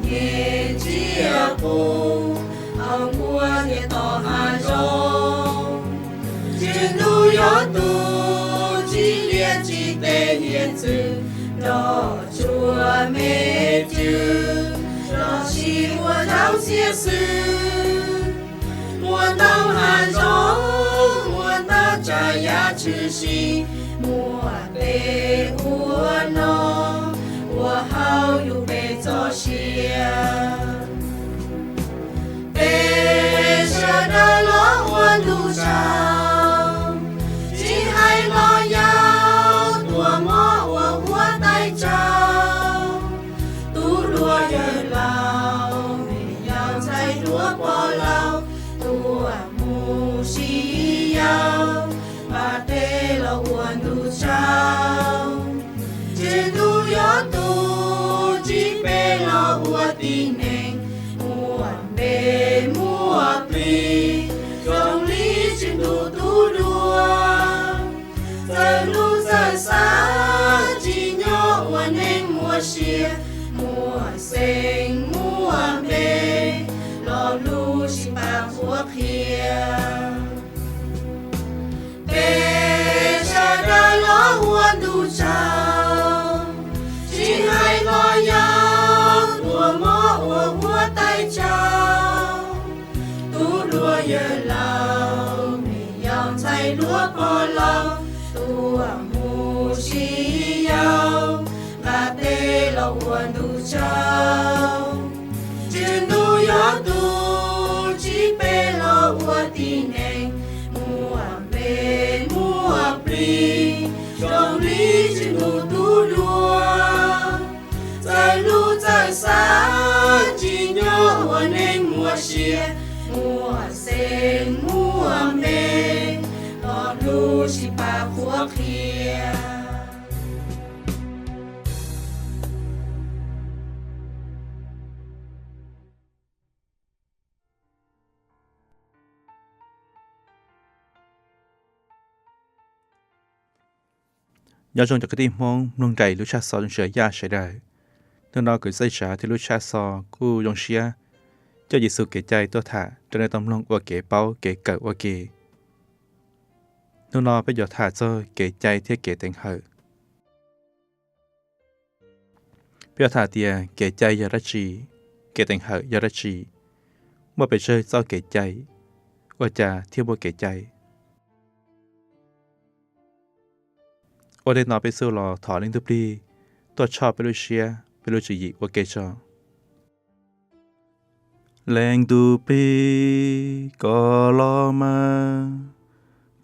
Tsiaj qus hauv nkuaj thiab tom hav zoov, Tswv Ntuj yog tus tsim liaj tsim teb hiav txwv nrog tsuas me cws, los sis ua zaub txhiab xwb. Muaj ntau hav zoov, muaj ntau tsav yam tshwm sim, muaj tej ua noj ua haus yus peb txoj sia. Peb sawv daws los ua ntu tsaug, tsis hais hlob yau, tuaj mob ua huab tais tsaug. Tub hluas yawg laus, me yau ntxhais hluas pog laus, tuaj mus sib yaum, npaj tes los ua ntu tsaug. Tswv Ntuj yog tus tsim peb los ua tib neeg, muaj npe muaj plig zoo li Tswv Ntuj tus dua. Txawj hlub txawj xav, tsim nyog ua neeg muaj sia, muaj xeem muaj npe, los lub sij pab qhuab qhia. Peb sawv daws los ua ntu tsaug, tsis hais hlob yau, tuaj mob ua huab tais tsaug. Tub hluas yawg laus, me yau ntxhais hluas pog laus, tuaj mus sib yaum, npaj tes los ua ntu tsaug. Tswv Ntuj yog tus tsim peb los ua tib neeg, muaj npe muaj plig zoo li Tswv Ntuj tus dua. Txawj hlub txawj xav, tsim nyog ua neeg muaj sia, muaj xeem muaj npe, los lub sij pab qhuab qhia. Nyob zoo cov kwv tij Hmoob mloog nraim lub tshaj xov zoo sawv yaj sawv daws. Hnub no kuv txawj tsav thiab lub tshaj xov kuj zoo siab coj Yexus kev cai tuaj tham rau nej tau mloog ua kev paub kev kawm ua ke. Hnub no peb yuav tham txog kev cai thiab kev teev hawm. Peb yuav tham tias kev cai yog dab tsi, kev teev hawm yog dab tsi, muaj pes tsawg txoj kev cai, ua cas thiaj muaj kev cai. Ua ntej no peb xub los thov Leej Ntuj Plig tuaj tshoj peb lub siab peb lub tswv yim ua ke tso. Leej Ntuj Plig, koj los mas,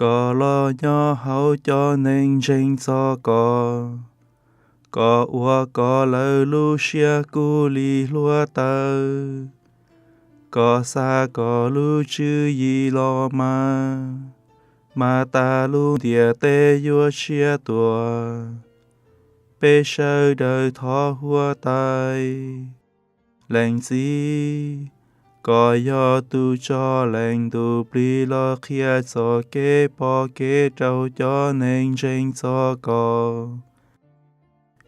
koj los nyob hauv cov neeg ntseeg txog koj. Koj ua kom lawv lub siab kub li hluav taws. Koj xa koj lub tswv yim los mas, mas tas lub ntiaj teb yuav tshiab tuaj. Peb sawv daws thov Huab Tais. Leej Txiv, koj yog tus tso Leej Ntuj Plig los qhia txoj kev pom kev rau cov neeg ntseeg txog koj.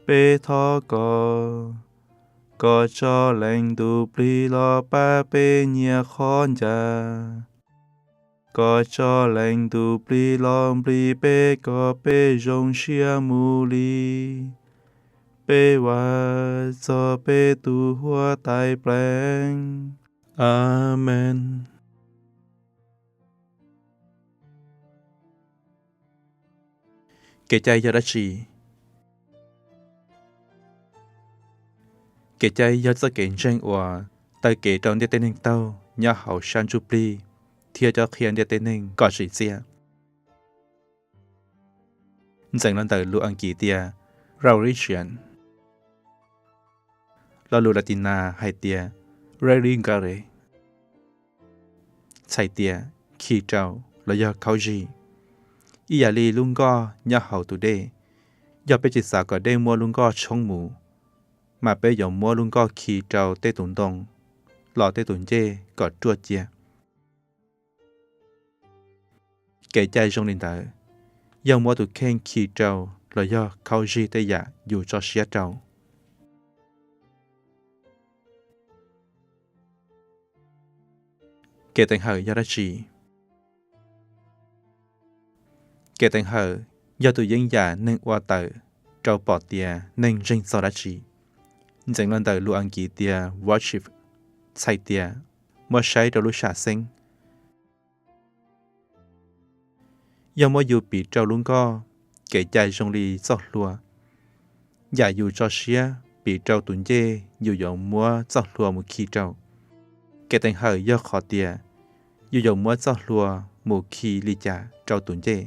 Peb thov koj, koj tso Leej Ntuj Plig los pab peb nyiam qhov ncaj. Koj tso Leej Ntuj Plig los nplij peb kom peb zoo siab mus li. Peb vam txog peb tus Huab Tais Pleev. Amees. Kev cai yog dab tsi? Kev cai yog txoj kev ntseeg uas taw kev rau ntiaj teb neeg taug nyob hauv sab ntsuj plig thiab cob qhia ntiaj teb neeg kom tsim txiaj. Ntxeev los ntawm lus Askiv tias religion. Lo lus Latinas hais tias religare, txhais tias khi rau los yog khaub zig. Ib yam li lub nkoj nyob hauv tus dej, yog peb tsis xav kom dej muab lub nkoj tshoob mus, mas peb yuav muab lub nkoj khi rau tej tus ntoo los tej tus ncej kom ruaj cia. Kev cai zoo li ntawd, yog muab tus kheej khi rau los yog khaub zig tej yam yus tso siab rau. Kev teev hawm yog dab tsi? Kev teev hawm yog tus yeeb yam neeg ua tawm rau pom tias neeg ntseeg txog dab tsi. Ntxeev los ntawm lus Askiv tias worship txhais tias muab saib rau lub sam xeeb. Yog muab yus piv rau lub nkoj, kev cai zoo li txoj hlua. Yam yus tso siab piv rau tus ncej yus yuav muab txoj hlua mus khi rau. Kev teev hawm yog qhov tias yus yuav muab txoj hlua mus khi li cas rau tus ncej.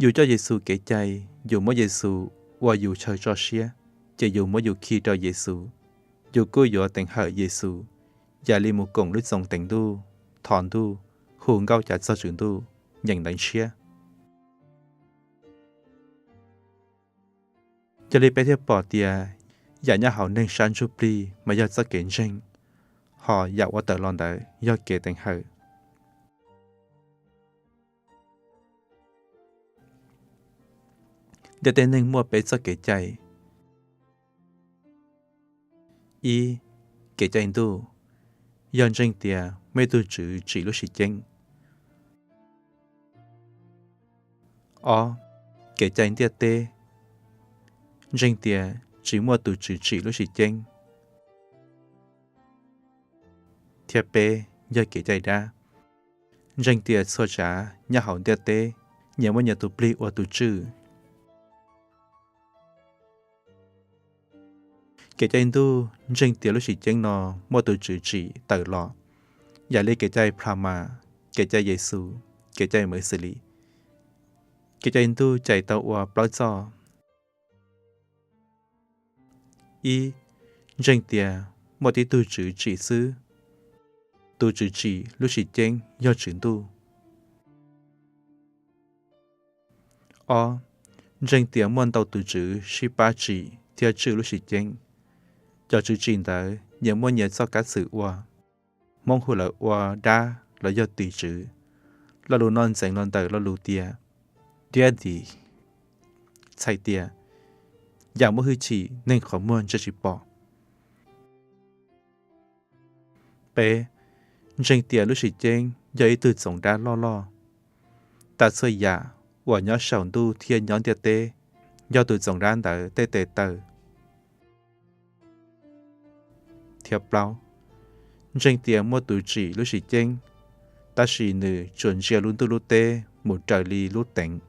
Yus coj Yes Xus kev cai, yus muab Yes Xus ua yus chaw tso siab, ces yus muab yus khi rau Yes Xus. Yus kuj yuav teev hawm Yes Xus, yam li mus koom lub Txoos Teev Ntuj, thov Ntuj, hu nkauj cav txog Tswv Ntuj, nyeem Ntawv Ntshiab. Yog li peb thiaj pom tias yam nyob hauv neeg sab ntsuj plig mas yog txoj kev ntseeg, hos yam ua tawm los ntawd yog kev teev hawm. Ntiaj teb neeg muaj peb txoj kev cai. Ib, kev cai Ntuj, yog ntseeg tias muaj ib tug Tswv tsim lub sim ceeb. Ob, kev cai ntiaj teb, ntseeg tias tsis muaj tus Tswv tsim lub sim ceeb. Thiab peb, yog kev cai dab, ntseeg tias txhua tsav nyob hauv ntiaj teb nyias muaj nyias tus plig ua tus tswj. Kev cai Ntuj ntseeg tias lub sim ceeb no muaj tus Tswv tsim tawm los, yam li kev cai Plha Mas, kev cai Yes Xus, kev cai Mawv Xim Lim. Kev cai Ntuj cais tau ua plaub txoj. Ib, ntseeg tias muaj tib tug Tswv tsim xwb, tus Tswv tsim lub sim ceeb yog Tswv Ntuj. Ob, ntseeg tias muaj ntau tus tswv sib pab tsim thiab tswj lub sim ceeb. Cov tswv tsim ntawd nyias muaj nyias txoj kab txwm ua. Hmoob hu lawv ua dab los yog tis tswv. Lo lus no ntxeev los ntawm lo lus tias diab dis, txhais tias yam muaj hwj chim neeg qhov muag ntsia tsis pom. Peb, ntseeg tias lub sim ceeb yog ib tug txoov dab loj loj. Tas txhua yam uas nyob saum ntuj thiab nyob ntiaj teb yog tus txoov dab ntawd tej tes taw. Thiab plaub, ntseeg tias muaj tus tsim lub sim ceeb, tab sis nws tsuas ntsia lub ntuj lub teb mus raws li lub teev.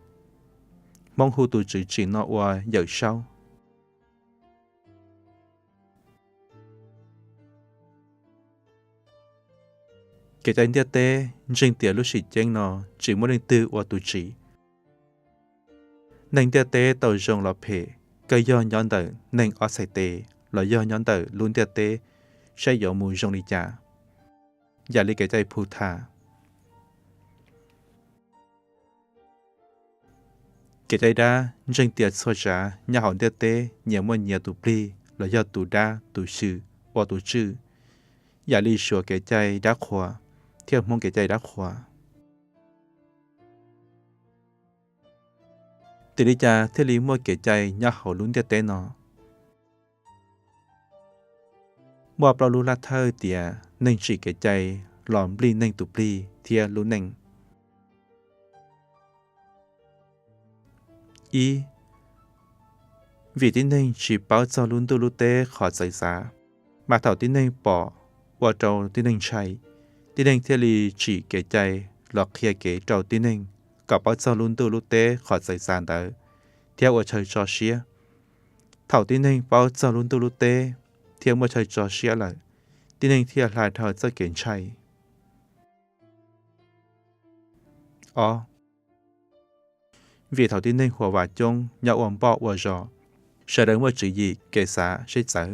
Hmoob hu tus tswv tsim no ua Yawm Saub. Kev cai ntiaj teb ntseeg tias lub sim ceeb no tsis muaj leej twg ua tus tsim. Neeg ntiaj teb tau zoo los phem kawg yog nyob ntawm neeg ob txhais tes los yog nyob ntawm lub ntiaj teb saib yuav mus zoo li cas, yam li kev cai Phu Thas. Kev cai dab ntseeg tias txhua tsav nyob hauv ntiaj teb nyias muaj nyias tus plig los yog tus dab tus xyw ua tus tswj, yam li Suav kev cai dab qhuas thiab Hmoob kev cai dab qhuas. Tim li cas thiaj li muaj kev cai nyob hauv lub ntiaj teb no? Muaj plaub lub laj thawj tias neeg tsim kev cai los nplij neeg tus plig thiab lub neej. Ib, vim tib neeg tsis paub txog lub ntuj lub teb qhov txawv txav, mas thaum tib neeg pom ua rau tib neeg ntshai, tib neeg thiaj li tsim kev cai los qhia kev rau tib neeg kom paub txog lub ntuj lub teb qhov txawv txav ntawd thiab ua chaw tso siab. Thaum tib neeg paub txog lub ntuj lub teb thiab muaj chaw tso siab lawm, tib neeg thiaj hla dhau txoj kev ntshai. Ob, vim thaum tib neeg huam vam coob nyob ua npoj ua zos, sawv daws muaj tswv yim kev xav sib txawv,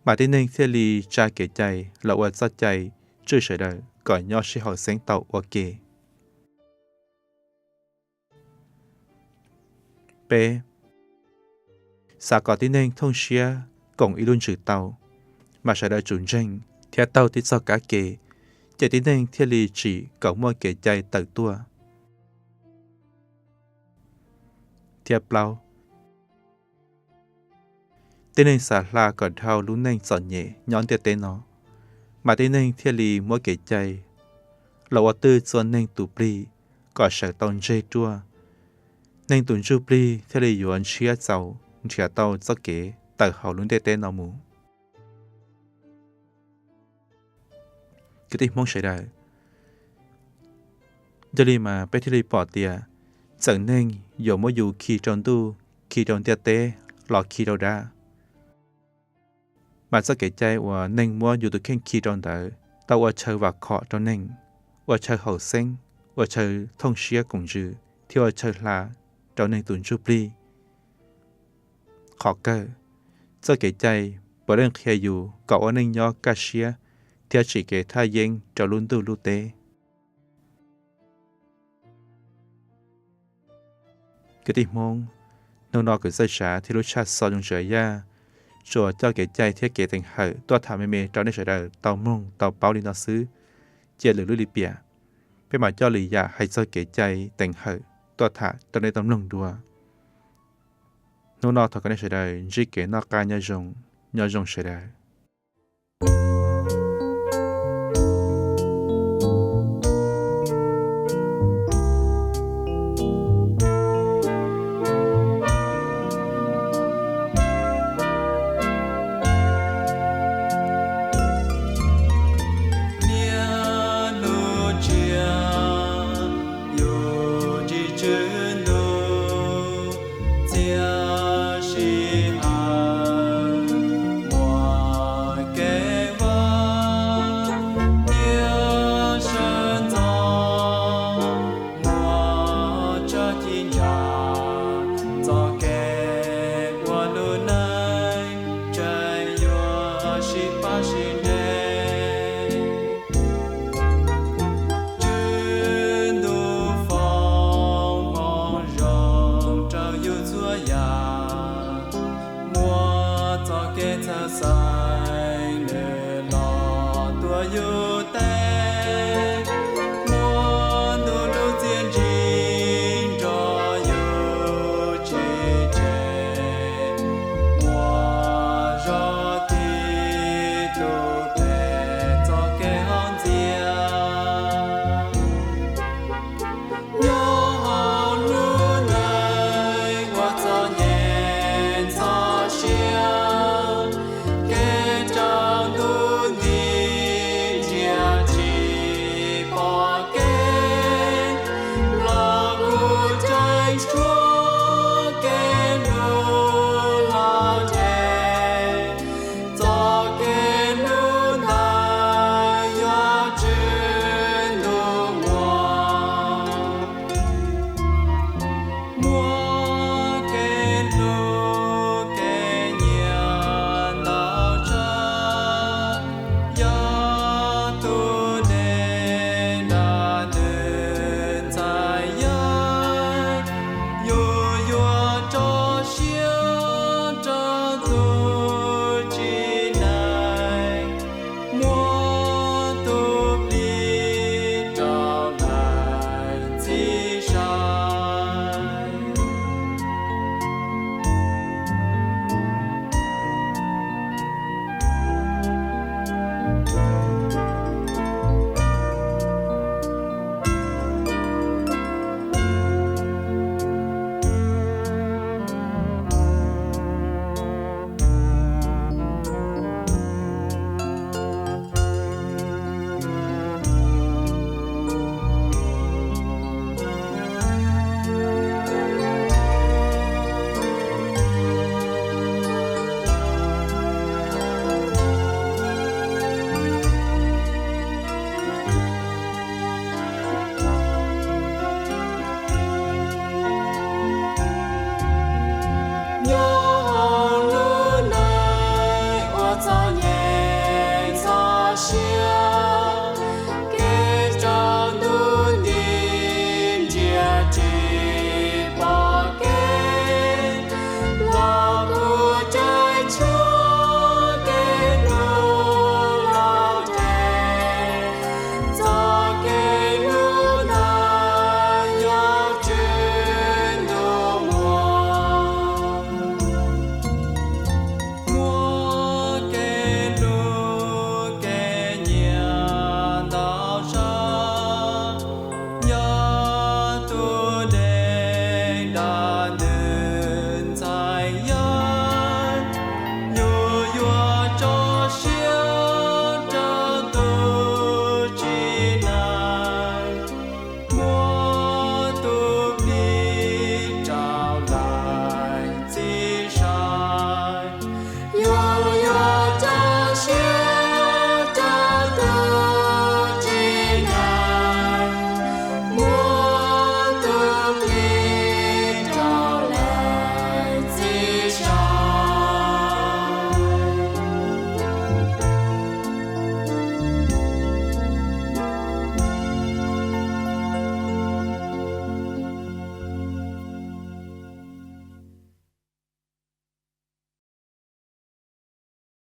mas tib neeg thiaj li tsa kev cai los ua txoj cai tswj sawv daws kom nyob sib haum xeeb tau ua ke. Peb, xav kom tib neeg thooj siab koom ib lub ntsws tau, mas sawv daws tsum ntseeg thiab taug tib txoj kab ke, ces tib neeg thiaj li tsim kom muaj kev cai tawm tuaj. Thiab plaub, tib neeg xav hla kom dhau lub neej txom nyem nyob ntiaj teb no, Mas tib neeg thiaj li muab kev cai los ua twj txua neeg tus plig kom sawv tau ntseg ruaj. Neeg tus ntsuj plig thiaj li yuav ntshiab txaus nrhiav tau txoj kev tawm hauv lub ntiaj teb no mus. Kwv tij Hmoob sawv daws, yog li mas peb thiaj li pom tias txawm neeg yuav muab yus khi rau ntuj, khi rau ntiaj teb, los khi rau dab, mas txoj kev cai uas neeg muab yus tus kheej khi rau ntawd tau ua chaw vam khom rau neeg, ua chaw haum xeeb, ua chaw thooj siab koom ntsws thiab ua chaw hla rau neeg tus ntsuj plig. Qhov kawg, txoj kev cai puav leej qhia yus kom ua neej nyob kaj siab thiab tsim kev thaj yeeb rau lub ntuj lub teb. Kwv tij Hmoob, hnub no kuv Txawj Tsav thiab lub tshaj xov zoo tsawv yaj tsuas coj kev cai thiab kev teev hawm tuaj tham me me rau nej sawv daws tau mloog tau paub li no xwb. Cia lwm lub lim piam, peb mam coj lwm yam hais txog kev cai teev hawm tuaj tham rau nej tau mloog dua. Hnub no thov kom nej sawv daws ntsib kev noj qab nyob zoo, nyob zoo sawv daws. Niaj hnub tsiaj yus ntsib tswv ntuj, txiaj sij hawm muaj kev vaj, niaj sawv ntxov muaj tsob ci ntsa, txoj kev ua lub neej tseem yuav sib pab sib nres. Tswv ntuj foom hmoov zoo rau yus txhua yam, muaj txoj kev txhawj xav